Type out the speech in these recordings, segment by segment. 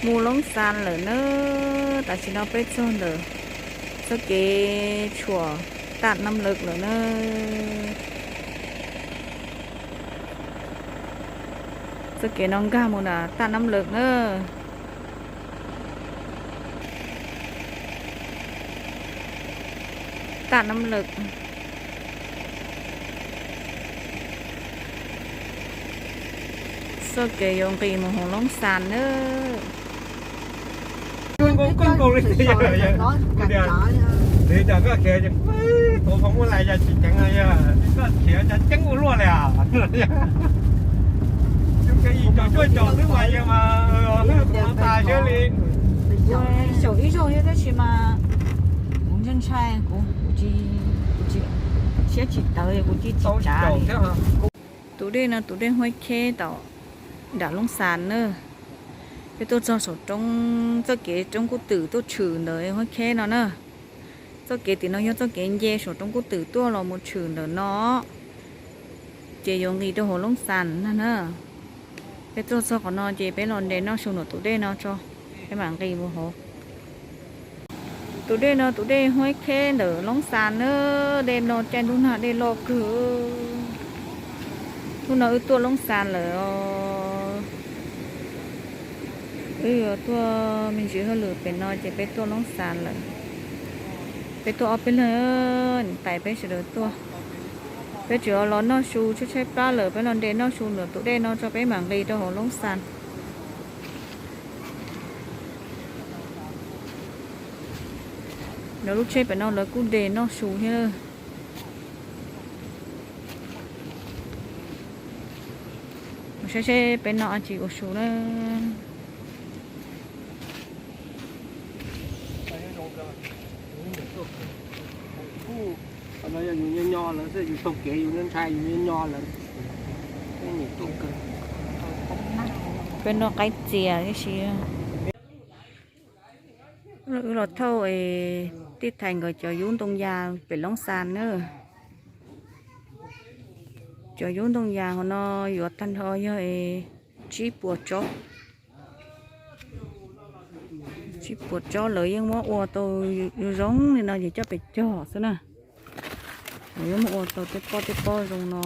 Mus Loob Xas lawm na, tam sim no peb txog ntawm txoj kev tshuam Taj Nam Lawm lawm na. Txoj kev no nkag mus nram Taj Nam Lawm na. Taj Nam Lawm. Txoj kev yuav nqis mus hauv Loob Xas na. Koj khiav ces, tuav foob muab lais yog tsis ceev, koj khiav cov ceeb ua luaj li. Cov cuaj caum xwb mas yog mas, tas siab li. Xyaum ib zaug thiab tab sis mas kuv ntshai ntshai, kuv, kuv tsis, kuv tsis, siab tsis tawv, kuv cia tsis tsav li. Tus dej no tus dej Huab Kheb tom nram Loob Xas na. Peb tuaj txog saum roob, txoj kev roob Kub Twm tuaj tshwm ntawm Huab Kheb no na. Txoj kev tim no yog txoj kev nce saum roob Kub Twm tuaj los mus tshwm ntawm no, ces yuav nqis rau hauv Loob Xas na na. Peb tuaj txog qhov no ces peb los nres noj su ntawm tus dej no tso, peb mam nqis mus hauv. Tus dej no tus dej Huab Kheb ntawm Loob Xas na. Dej no caij ntuj nag dej loj kawg. Hnub no wb tuaj Loob Xas lawm os. Wb yuav tuaj me ntsis hauj lwm pem no ces peb tuaj Loob Xas lawm. Peb tuaj ob peb leeg, niam tais peb sawv daws tuaj. Peb tseem los noj su tshaib tshaib plab lawm, peb los nres noj su ntawm tus dej no tso peb mam nqis rau hauv Loob Xas. Lawv lub tsheb pem no lawv kuj nres noj su thiab. Mus saib seb peb noj dab tsi ua su na. Peb noj qaib txias tib si. Wb los thauj es tij thais nkawd cov yub ntoo yas pem Loob Xas na. Cov yub ntoo yas hauv no yuav tag nrho yog tsib puas tsob. Tsib puas tsob lawv yeej muab ua tau zoo zoo li no ces coj pem cog xwb na. Lawv yeej muab ua tau tej pob tej pob zoo no.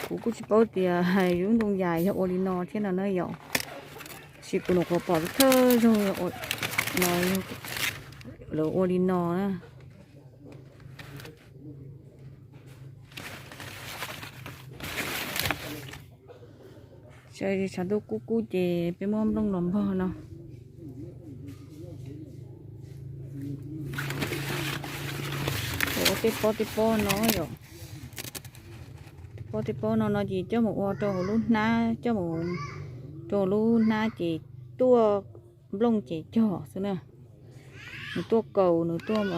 Kuv kuj tsis paub tias yub ntoo yas yog ua li no thiab no na yom. Tab sis kuv nyuam qhuav pom thawj zaug no, lawv ua li no na. Tshav ntuj kub kub ces peb muab nplooj los npog no. Ua tej pob tej pob no yom. Pob tej pob no no ces coj mus ua rau hauv lub hnab, coj mus rau hauv lub hnab ces tuaj nplooj ces cog xwb na. Nws tuaj kaus, nws tuaj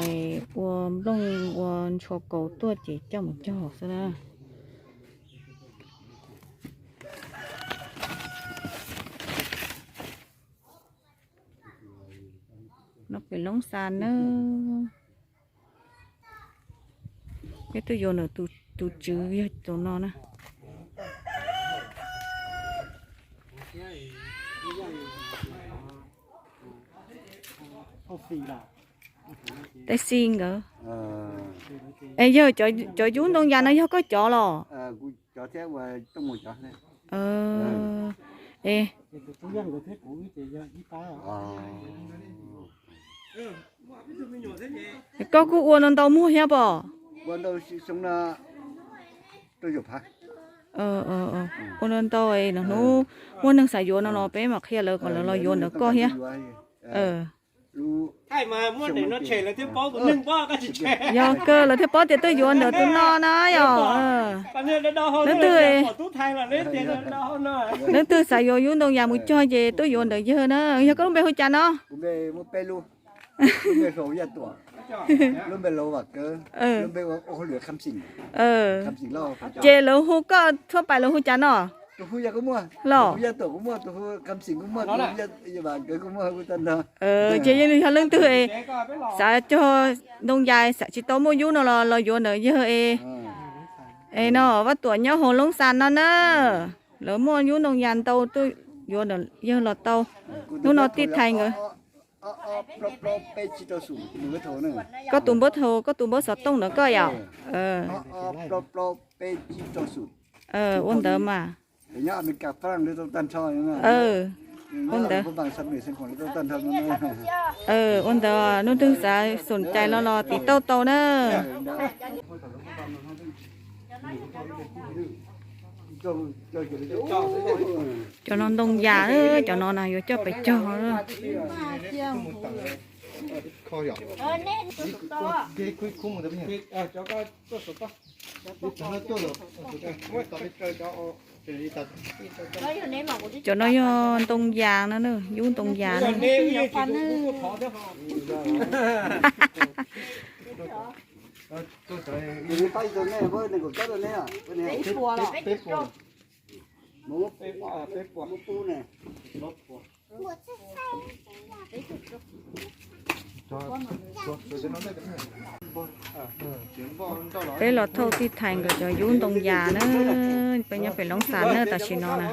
ua nplooj ua ntshua kaus tuaj ces coj mus cog xwb na. No pem Loob Xas na. Peb tuaj yuav ntawm tus tswv yog tus no na. Tab sis nkawd, es yog cov yub ntoo yas no yog koj cov los? Es, koj kuj ua no ntau muag thiab pob? Ua no ntau, hnub muaj neeg xav yuav no los peb mam qhia lawv kom lawv los yuav ntawm koj thiab. Yog kawg lawv thiaj paub tias tuaj yuav ntawm tus no na yom. Leej twg, leej twg xav yuav yub ntoo yas mus cog ces tuaj yuav ntawm yawg na. Yog koj lub npe hu cas no? Ces lawv hu koj txhua pais lawv hu cas no? Los? Ces yog leej twg xav cog ntoo yas xav tsis tau muaj yub no los los yuav ntawm yawg es, es no Vaj Tuam nyob hauv Loob Xas no na. Lawv muaj yub ntoo yas ntau tuaj Yuav yawg los tau. Hnub no tij thais nkawd. Koj tus npawb thaum, koj tus npawb xov tooj ntawd koj yom? Ua ntawd mas. Ua ntawd. Ua ntawd, hnub twg xav xoom cai los los tiv tauj tau na. Cov no ntoo yas, cov no na yuav coj pes cog. Cov no yog ntoo yas no, yub ntoo yas no. Peb los thauj tij thais nkawd cov yub ntoo yas na, peb nyob pem Loob Xas na tam sim no na.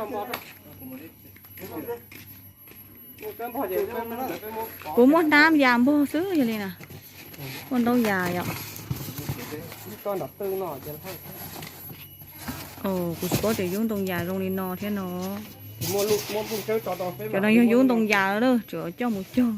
Kuv muaj hnab yas npog xwb yog li na. Muaj ntaub yas yom. Kuv tsis paub tias yub ntoo yas zoo li no thiab no. Cov no yog yub ntoo yas lawm, tseem coj mus cog.